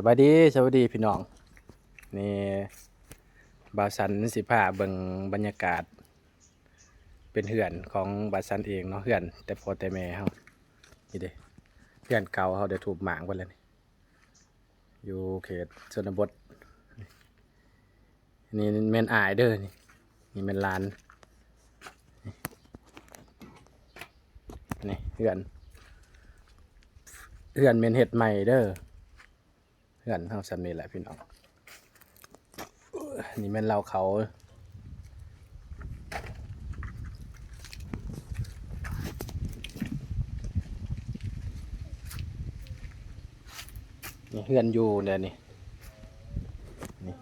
ສະບາຍດີ ສະບາຍດີພີ່ນ້ອງ. ນີ້ບ່າວສັນຊິພາເບິ່ງບັນຍາກາດ ເປັນເຮືອນຂອງບ່າວສັນເອງເນາະ, ເຮືອນແຕ່ພໍ່ແຕ່ແມ່ເຮົາ. ນີ້ເດ້ ເຮືອນເກົ່າເຮົາໄດ້ທຸບມ້າງເບິດແລ້ວນີ້ ຢູ່ເຂດຊົນນະບົດ. ນີ້ແມ່ນອ້າຍເດີ ນີ້ ນີ້ແມ່ນຫຼານ. ນີ້ເຮືອນ ເຮືອນແມ່ນເຮັດໃໝ່ເດີ. ເຮືອນເຮົາສ່ຳນີ້ແຫຼະພີ່ນ້ອງ. ນີ້ແມ່ນເລົ້າເຂົ້າ. ນີ້ເຮືອນຢູ່ແນວນີ້ ນີ້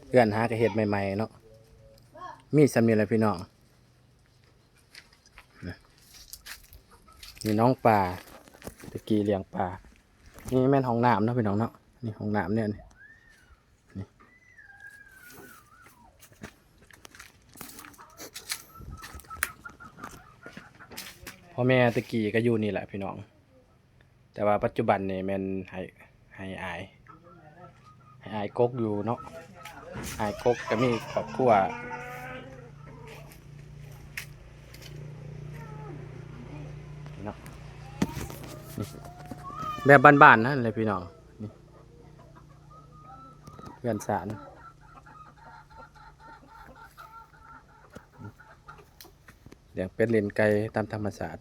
ເຮືອນຫາກະເຮັດໃໝ່ໆເນາະ. ມີສ່ຳນີ້ແຫຼະພີ່ນ້ອງ. ນີ້ໜອງປາ ຕະກີ້ລ້ຽງປາ. ນີ້ແມ່ນຫ້ອງນ້ຳເນາະພີ່ນ້ອງເນາະ. ນີ້ຫ້ອງນ້ຳແນວນີ້ ນີ້ ພໍ່ແມ່ຕະກີ້ກະຢູ່ນີ້ແຫຼະພີ່ນ້ອງ. ແຕ່ວ່າປັດຈຸບັນນີ້ແມ່ນໃຫ້ ໃຫ້ອ້າຍ ໃຫ້ອ້າຍກົກຢູ່ເນາະ. ອ້າຍກົກກະມີຄອບຄົວເນາະ. ແບບບ້ານໆນັ້ນແຫຼະພີ່ນ້ອງ. ນີ້ເຮືອນຊານ ລ້ຽງເປັດລ້ຽງໄກ່ຕາມທຳມະຊາດ.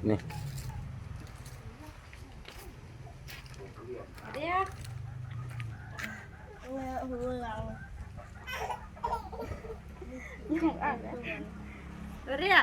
ນີ້ Ria.